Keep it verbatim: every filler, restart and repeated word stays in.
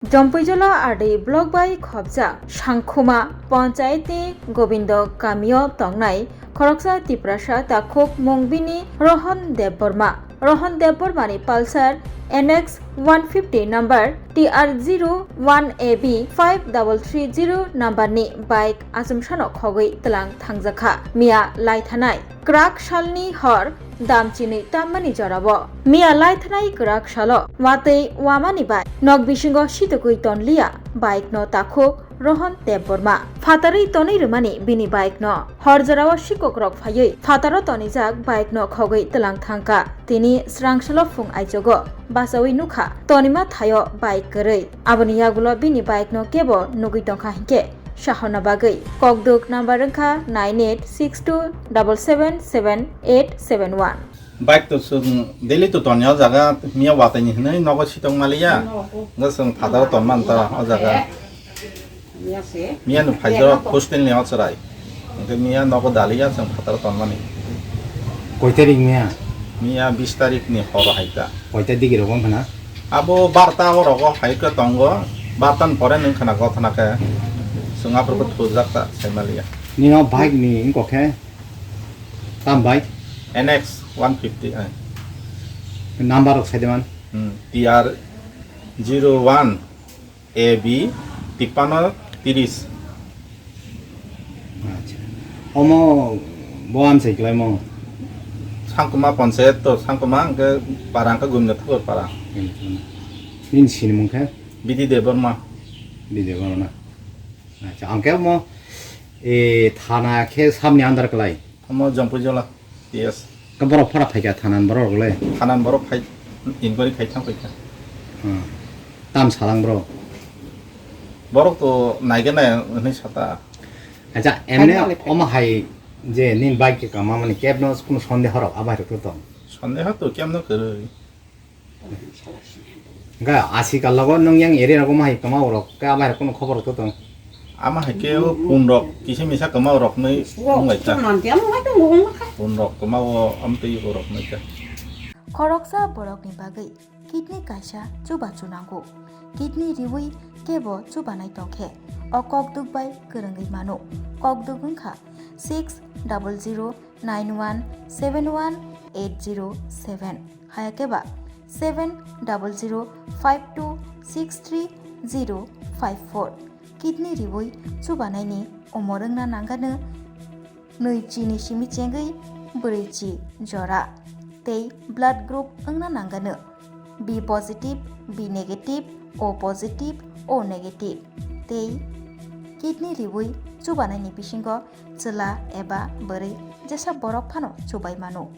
Jompuijala R D block bai khobjak Sangkhuma panchayatni Gobindo kamio tongnai khoroksa Tiprasa takhuk mung bini Rohan Debbarma. Rohan Debbarmani Pulsar N X one fifty number T R zero one A B five double three zero number ni bike achomsano khogwi tlang thangjakha. Miya laithanai kwrak salni hor dam chinwi tammani jorao. Miya laithanai kwrak salo watwi wamani bai nok bisingo situgwi tonliya bike no takhuk Rohan Debbarma. Phatarwi tonwi rwmani bini bike no. Hor jorao sikok rok phaiwi phataro tonijak bike no khogwi tlang thangkha. Tini srangsalo phung aichogo bachawi nukha tonima thaio bike kwrwi. Aboni yagulo bini bike no kebo nugwi tongkha hinkhe sahorna bagwi kokduk number wngkha nine eight six two double seven seven eight seven one. Bike to chwng daily to tonwi o jaga miya watwi ni hinwi nogo sitong maliya. Nogo. Hwnkhe chwng phataro ton man ta o jaga. Miya se. Miya no phaijak hostel ni o chwrai. Hwnkhe miya nogo daliya chwng phataro ton mani. Koi tarik miya? Miya bis tarik ni horo hai ta. Koi ta digi rogo wngkha na? Abo barta o rogo hai khe tongo. Barta ni pore nwng khana gothana khe chwng aphuru khe thujak ta sai maliya. Nino bike ni wngkha khe? Tam bai? N X one fifty, eh. Number rok sai de man? Hmm, T R zero one A B tippano tiris. Acha. Omo bo amsai khlaimo? Sangkuma panchayat to, Sangkuma hwnkhe para hwnkhe Gomina Thakur para. Nini sinimung khe? Bidi Debbarma. Bidi Debbarma na? Acha, ang khe omo, e, thana khe samni under klai. Omo Jompuijala, P S. Khe borok phara phaikha thanan borok le? Thanan borok phai, inquiry khai thang phaikha. Hmm. Tam salang bro? Borok to naigena hwnwi sata. Acha, emne omo hai je nini bike khe kama mani kebno kuno sondeho rok abai rok to tong? Sondeho to kemno kwrwi. Ga asi kalogo nung yang eri rok omo hai kama rok ka abai rok kuno khobor to tong? Ama hai khe o pun rok kisa misa kama rok nwi wng lai ta. Pun rok kama o amtwi o rok nwi ta. Khoroksa borokni bagwi kidney kaisa chubachu nango. Kidney riwi kebo chubanai tongkhe o kokduk bai kwrwngwi mano. Kokduk wngkha six double zero nine one seven one eight zero seven, hayakhe ba seven double zero five two six three zero five four. Kidney riwi chubanaini omor wngna nangano nwi chini simi chengwi bwrwi chi jora tei blood group wngna nangano B positive, B negative, O positive, O negative tei kidney riwi chubanaini bisingo chwla eba bwrwi jesa borok phano chubai mano.